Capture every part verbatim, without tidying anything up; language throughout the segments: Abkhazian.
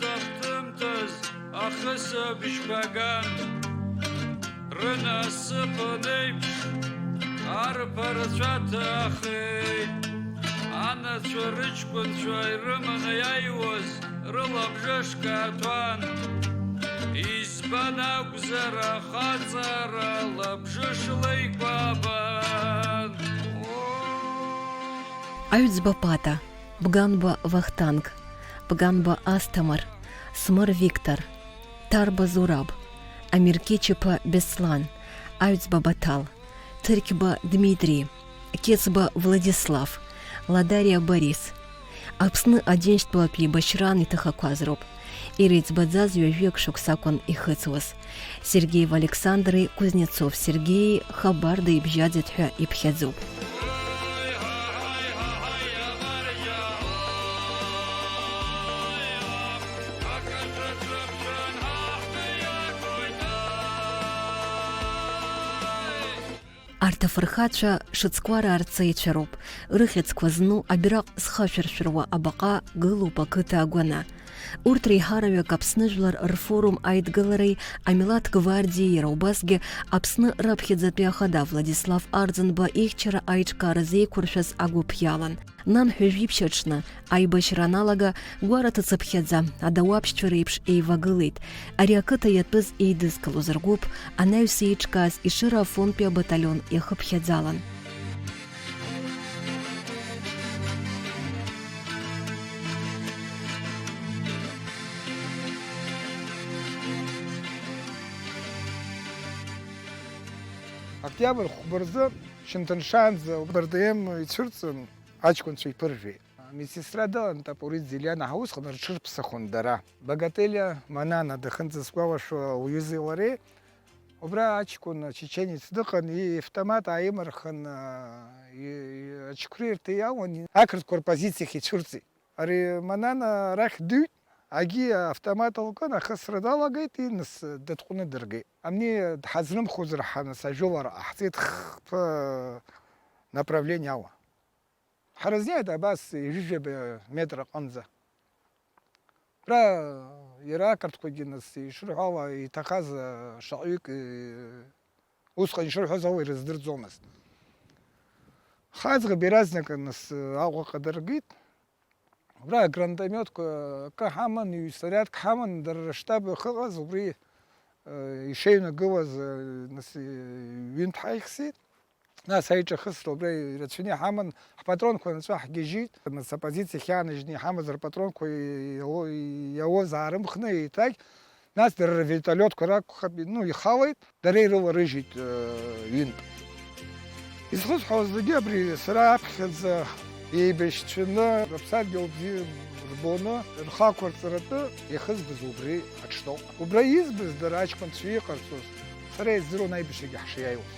Ҭымҭаз ахысыбжьқәа ган, рынасыԥын еиԥш арԥарцәа ҭахеит. Анацәа рыҷкәынцәа ирыманы иааиуаз рылабжышк аҭәан. Избан акәзар, ахаҵара лабжышла икәабан. Аҩӡба Пата, Бганба Вахтанг, Бганба Асҭамыр, Смыр Виктор, Ҭарба Зураб, Амиркечиԥа Беслан, Аҩӡба Баҭал, Ҭырқьба Дмитри, Кецба Владислав, Ладариа Борис, Аԥсны Аџьынџьтәылатә еибашьраан иҭахақәаз роуп. Иреиҵбаӡаз ҩажәиак шықәса акәын ихыҵуаз. Сергеи Валександри Кузнецов Сергеи хабарда ибжьаӡит ҳәа иԥхьаӡоуп. Арҭ афырхацәа шыцкуара арҵаҩцәа роуп, рыхьӡқәа зну абираҟ зхашәыршәыруа абаҟа гылоуп ақыҭа агәаны. Урҭ реиҳараҩык Аԥсны жәлар рфорум аидгылареи амилаҭ гвардиеи, иара убасгьы Аԥсны раԥхьаӡатәи ахада Владислав Арӡынба ихьчара аиҿкааразы еиқәыршәаз агәыԥ иалан. Нанҳәа жәиԥшь аҽны, аибашьра аналага, гәараҭа цыԥхьаӡа, адауаԥшьцәа реиԥш еивагылеит. Ари ақыҭа иатәыз еидызкылоз ргәыԥ анаҩс еиҿкааз Ешыра Афонтәи абаталион иахыԥхьаӡалан. Октиабр хәба рзы, шьынҭан шаанӡа, Б Д М ицәырҵын, аҷкәынцәа иԥыржәеит. Амедсестра дыҟан, Тапуридзе Лиана ҳәа, усҟан рҽырԥсахуан дара. Багателиа Манана дахьынӡасгәалашәо лҩызеи лареи, убра аҷкәын ачеченец дыҟан, иавтомат ааимырхын, и-, и-, аҽқәреи рҭи иауан, ақырҭқәа рпозициахь ицәырҵит. Ари Манана арахь дыҩт, агьи автомат лкын, ахысра далагеит, и нас дытҟәны дыргеит. Амни дҳазрымхозар ҳәа, нас ажәылара ҟаҳҵеит хԥа направление ала. Ҳара ҳзнеит абас ҩажәижәаба метр аҟынӡа. Ра, иара ақырҭқәагьы нас ишырҳәо ала иҭахаз, а, шаҟаҩык, э, усҟан ишырҳәоз ала ирыздырӡомызт. Аха аӡӷаб иаразнак нас, э, Аҟәаҟа дыргеит. Убра агранатометқәа акы ҳаман, ҩ-сариадк ҳаман, дара рыштаб ахьыҟаз, убри, э, ишеиҩнагылаз, э, нас, э, ҩынтә ҳаихсит. Нас аиҿахысра убра ирацәаны иҳаман, ҳпатронқәа нҵәа ҳгьежьит. Нас апозициа ахьааныжьны иҳамаз рпатронқәа иало-, иауаз аарымхны еиҭагь, нас дара рвертолиотқәа ракәхап, ну, ихалеит, дара ирыларыжьит, э, ҩынтә. Изхысҳәааз зегьы абри сара аԥхьаӡа еибашьцәаны, рыԥсадгьыл бзиа рбоны, рхы ақәырҵаратәы иахызбаз убри аҽноуп. Убра избаз дара аҷкәынцәа иҟарҵоз, сара издыруан аибашьрагьы ҳшиааиуаз.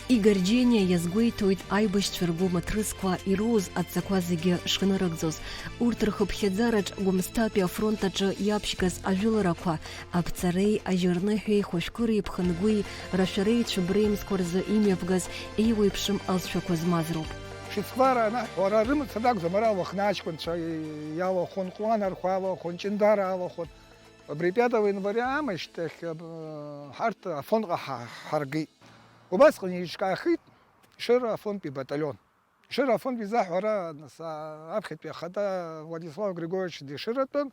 Игорь Џьениа иазгәеиҭоит аибашьцәа ргәы маҭрысқәа ироуз адҵақәа зегьы шынарыгӡоз. Урҭ рхыԥхьаӡараҿ Гәымсҭатәи афронт аҿы иаԥшьгаз ажәыларақәа, аԥҵареи ажьырныҳәеи хәажәкыреи ԥхынгәи рашәареи цәыбреи мзқәа рзы имҩаԥгаз еиуеиԥшым алҵшәақәа змаз роуп. Шицквара анаҳҳәо, ара рымацара акәӡам, ара Лыхны аҷкәынцәа иалахәын, Ҟәланархәа алахәын, Ҷындара алахәын. Абри пятого января аамышьҭахь, аб-, ҳарҭ Афонҟа ҳа-, ҳаргеит. Убасҟан еиҿкаахеит Ешыра Афонтәи баталион. Ешыра Афонтәи изаҳҳәара, нас, а-, аԥхьатәи ахада Владислав Григорьевич дешыратәын,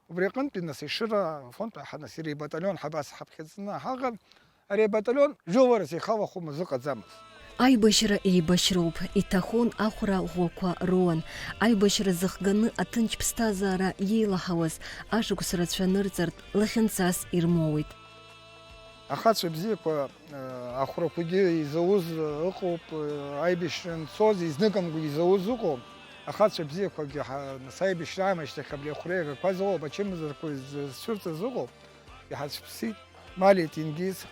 убри аҟынтәи, нас, Ешыра Афонтәи ҳа-, нас, иара ибаталион ҳабас ҳаԥхьаӡаны ҳаҟан. Ари абаталион жәыларас ихалахәымыз ыҟаӡамызт. Аибашьра еибашьроуп, иҭахон ахәра ӷәӷәақәа роуан. Аибашьра зыхганы аҭынч ԥсҭазаара иеилаҳауаз ашықәс рацәа нырҵартә лахьынҵас ирмоуит. Ахацәа бзиақәа, э, ахәрақәагьы изауз ыҟоуп, э, аибашьра анцоз, изныкымкәа изауз ыҟоуп. Ахацәа бзиақәагьы ҳа-, нас аибашьра аамышьҭахь абри ахәра иагақәаз ыҟоуп, ачымазарқәа зцәырҵыз ыҟоуп. Иҳацәԥсит Малиа Ҭенгиз,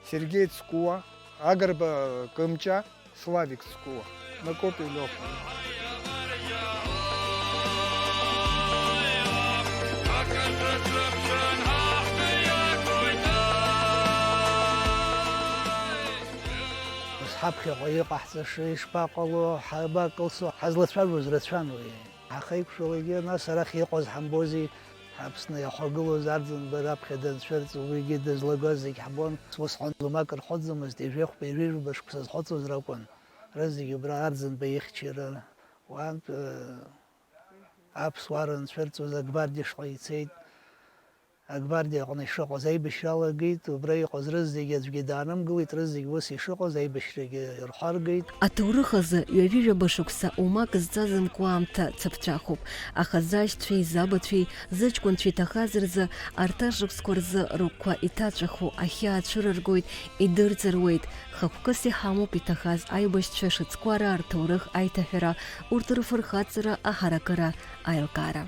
Сергеи Цкуа, Агрба Кымҷа, Славик Цкуа, Накопи Лиоха. Нас ҳаԥхьаҟа иҟаҳҵаша ишԥаҟало, ҳабакылсо, ҳазлацәажәоз рацәан уи. Ҳахеиқәшәалагьы, нас арахь иҟаз ҳамбози, Аԥсны иахагылоз Арӡынба раԥхьа данцәырҵ, уигьы дызлагоз зегь ҳбон. Усҟан лымак рхәыӡомызт, ҩажәихәба, ҩажәижәаба шықәса зхыҵуаз ракәын. Рызегь убра Арӡынба ихьчара. Уантә, э, аԥсуаа рынцәырҵуаз агвардиа шҟа ицеит. Агвардиа аҟны ишыҟаз аибашьра алагеит, убра иҟаз рызегь аӡәгьы даанымгылеит, рызегь ус ишыҟаз аибашьрагьы ирхаргеит. Аҭоурых азы ҩажәижәаба шықәса умак зҵазымкуа аамҭа цыԥҵәахуп. Ахаӡашьцәеи, забацәеи, зыҷкәынцәеи ҭахаз рзы, арҭ ашықәсқәа рзы рыгәқәа иҭаҵәаху ахьаа цәырыргоит, идырҵыруеит. Хықәкыс иҳамоуп иҭахаз аибашьцәа шыцкуара рҭоурых аиҭаҳәара, урҭ рыфырхаҵара, аҳаракыра, аилкаара.